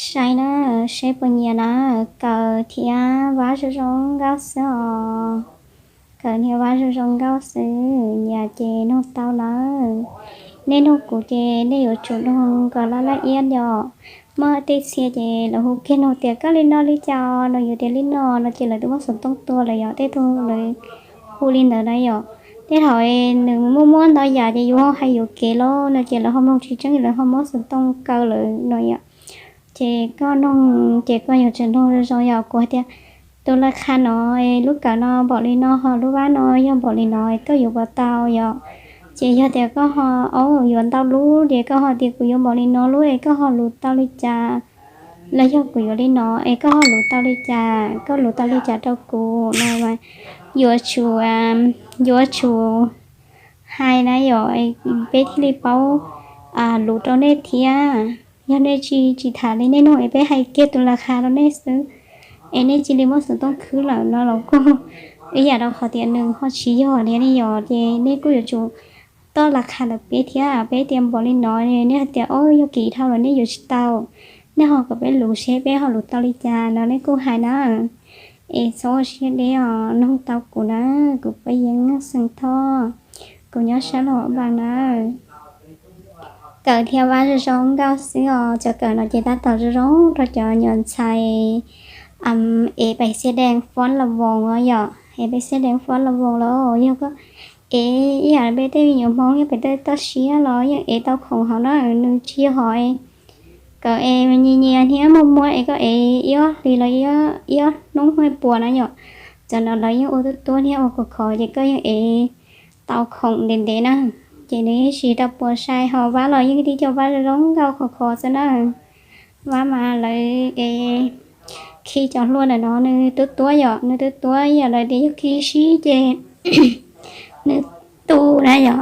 Saib na, saib puas nyiam na, Kawm thiab Vab zoo zoo nkauj xwb os. Kawm thiab Vab zoo zoo nkauj xwb, nyiam ces nug tau lawm. Nej nug kuv ces nej yuav tsum nug kom laj laj iab yom. Muaj tej txhia ces lawv hu kiag nug tias koj li no li cas no, yus tias li no no ces lawv twb muab xov tooj tua lawm yom, tej tug lawv hu li ntawd na yom. Tej thaum nws muaj muab ntau yam ces yus ho hais yuam kev los no ces lawv ho mloog tsis tseeb, lawv ho muab xov tooj kaw lawm no yom. Ces koj nug ces koj yuav tsum nug zoo zoo yom, kuv hais tias tus laj kha no, lub kawm no npaum li no, ho lub vab no yog npaum li no, koj yuav puas tau yom. Ces yog tias koj ho, o, yuav ntau lub ces koj ho tias kuv yuav npaum li no lub es koj ho lus tau li cas, los yog kuv yuav li no es koj ho lus tau li cas, koj lus tau li cas rau kuv no, yuav tsum, yuav tsum hais na yom, peb thiaj li paub lus rau nej thiab. Yog nej tsis, tsis tham li nej nug es peb hais kiag tus laj kha rau nej xwb, es nej cia li muab xov tooj khwb lawm no los kuj ib yam rau qhov tias nws ho tsis yog li ne yom. Ces nej kuj yuav tsum toj laj kha ntawm peb thiab, peb tias npaum li no, nej hais tias o, yog kim dhau los nej yuav tsis tau. Nej ho kom peb lus seb peb ho lus tau li cas no nej kuj hais na. Es txhob ua siab deb os, nug tau kuv na, kuv Paj Yeeb xeem Thoj, kuv nyob sab Luam Npas na. Kawm thiab Vab zoo zoo nkauj xwb os, cov kawm no ces tab tom zoo zoo rau cov nyuam ntxhais es pais xia dees fob la voos os yom, es pais xia dees fob la voos los yog koj es ib yam li peb tej me nyuam Hmoob nyob pem tej toj siab los yeej ev tau khoom hauv na, nws tsis yog hov kawm es nyias nyias hniab muag muag es koj ev ib ob hlis los ib ob hnub muaj puas na yom. Cov no lawv yeej ua tuab tuab hniab ua khov khov ces koj yeej ev tau khoom ntev ntev na. Ces nws yeej siv tau puas sai, ho Vab los yeej tib co Vab zoo zoo nkauj khov khov xwb na. Vab mas lawv es khi cov hlua ntawm no nws tuab tuab yom, nws tuab tuab yom, lawv tias yog khi sib ces nws tu na yom,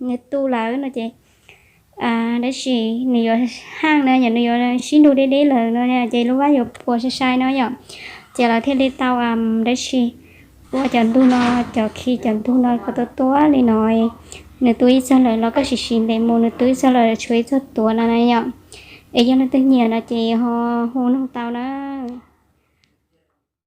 nws tu lawm no ces tab sis nws yuav haaj na yom, nws yuav sib nrug deb deb lawm no ces lub vab yuav puas sai sai no yom. Ces lawv thiaj li tau tab sis ua cov ntug no, cov khi cov ntug no kom tuab tuab li no. Nws tu ib txog lawm los koj sim sim ntes mus, nws tu ib txog lawm tshuav ib txog tuav no na yom. Es yog leej twg nyiam no ces ho hu nug tau na.